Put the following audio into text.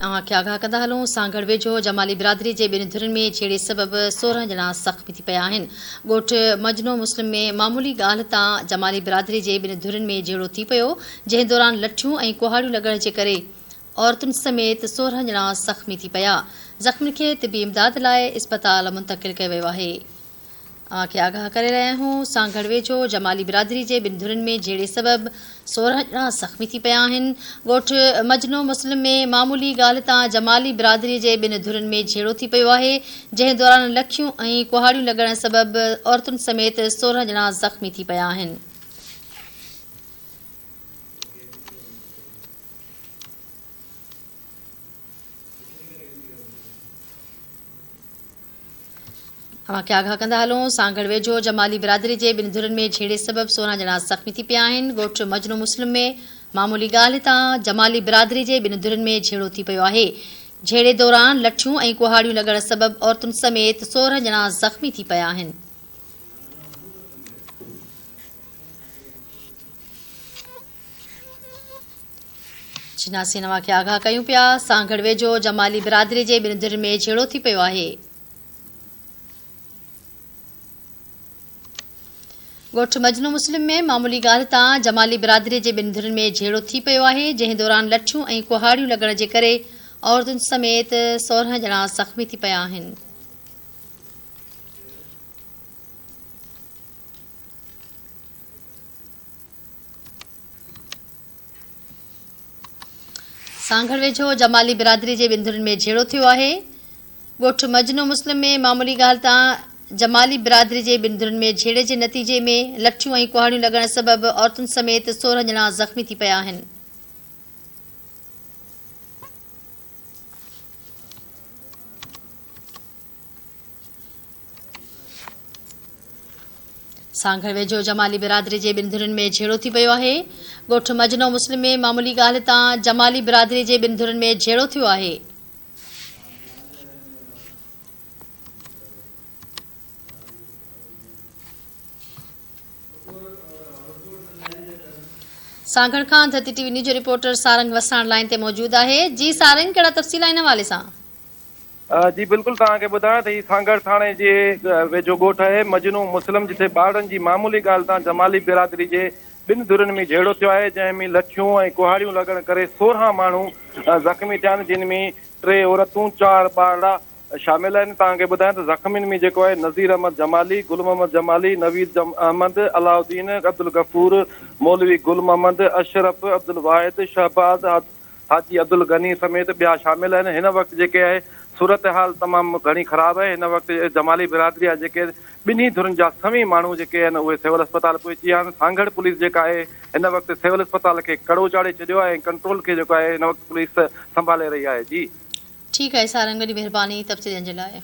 اوهان کي آگاهه ڪندا هلون، سانگهڙ ويجهو جمالي برادري جي ٻن ڌرين ۾ جهيڙي سبب 16 ڄڻا زخمي ٿي پيا آهن. ڳوٺ مجنو مسلم ۾ معمولي ڳالهه تان جمالي برادري جي ٻن ڌرين ۾ جهيڙو ٿي پيو، جنهن دوران لٺيون ۽ ڪهاڙيون لڳڻ جي ڪري عورتن سميت 16 ڄڻا زخمي ٿي پيا. زخمين کي طبي امداد لاء اسپتال منتقل ڪيو ويو آهي. اوهان کي آگاهه ڪري رهيا آهيون، سانگهڙ ويجهو جمالي برادري جي ٻن ڌرين ۾ جهيڙي سبب 16 ڄڻا زخمي ٿي پيا آهن. ڳوٺ مجنو مسلم ۾ معمولي ڳالهه تان جمالي برادري جي ٻن ڌرين ۾ جهيڙو ٿي پيو آهي، جنهن دوران لکيون ۽ ڪهاڙيون لڳڻ سبب عورتن سميت 16 ڄڻا زخمي ٿي پيا آهن. اوهان کي آگاهه ڪندا هلون، سانگهڙ ويجهو جمالي برادري جي ٻن ڌرين ۾ جهيڙي سبب 16 ڄڻا زخمي ٿي پيا آهن، ڳوٺ مجنو مسلم ۾ معمولي ڳالهه تان جمالي برادري جي ٻن ڌرين ۾ جهيڙو ٿي پيو آهي، جهيڙي دوران لٺيون ۽ ڪهاڙيون لڳڻ سبب عورتن سميت 16 ڄڻا زخمي ٿي پيا آهن. شناسين اوهان کي آگاهه ڪيون پيا، سانگهڙ ويجهو جمالي برادري جي ٻن ڌرين ۾ جهيڙو ٿي پيو آهي. ڳوٺ مجنو مسلم ۾ معمولي ڳالهه تان جمالي برادري جي ٻن ڌرين ۾ جهيڙو ٿي پيو آهي، جنهن دوران لٺيون ۽ ڪهاڙيون لڳڻ جي ڪري عورتن سميت 16 ڄڻا زخمي ٿي پيا آهن. سانگهڙ ويجهو جمالي برادري جي ٻن ڌرين ۾ جهيڙو ٿيو آهي. ڳوٺ مجنو مسلم ۾ معمولي ڳالهه تان جمالي برادري جي ٻن ڌرين ۾ جهيڙي جي نتيجي ۾ لٺيون ۽ ڪهاڙيون لڳڻ سبب عورتن سميت 16 ڄڻا زخمي ٿي پيا آهن. سانگهڙ ويجهو جمالي برادري جي ٻن ڌرين ۾ جهيڙو ٿي پيو آهي. ڳوٺ مجنو مسلم ۾ معمولي ڳالهه تان جمالي برادري جي ٻن ڌرين ۾ جهيڙو ٿيو آهي. سانگهڙ کان ڌرتي ٽي وي نيوز جو رپورٽر سارنگ وساڻ لائين تي موجود آهي. جي سارنگ ڪهڙا تفصيل آهن حوالي سان؟ جي بلڪل توهان کي ٻڌايان ته هي سانگهڙ ٿاڻي جي ويجهو ڳوٺ آهي مجنون مسلم جتي ٻارڙن جي معمولي ڳالهه تان جمالي برادري جي ٻن ڌرين ۾ جهيڙو ٿيو آهي جنهن ۾ لٺيون ۽ ڪهاڙيون لڳڻ ڪري 16 ماڻهو زخمي ٿيا آهن جن ۾ ٽي عورتون چار ٻارڙا شامل آهن توهان کي ٻڌايان ته زخمين ۾ جيڪو آهي نذير احمد جمالي گل محمد جمالي نويد احمد علاؤالدين عبدالغفور مولوي گل محمد اشرف عبدالواحد شهباز حاجي عبدالغني سميت ٻيا شامل آهن هن وقت جيڪي آهي صورتحال تمام گهڻي خراب آهي هن وقت جمالي برادري جا جيڪي ٻنهي ڌرين جا سوين ماڻهو جيڪي آهن اهي سول اسپتال پهچي ويا آهن سانگهڙ پوليس جيڪا آهي هن وقت سول اسپتال کي ڪڙو چاڙهي ڇڏيو آهي ۽ ڪنٽرول کي جيڪو آهي هن وقت پوليس سنڀالي رهي آهي جي. ٺيڪ آهي سارنگ وڏي مهرباني تفصيلن جي لاء.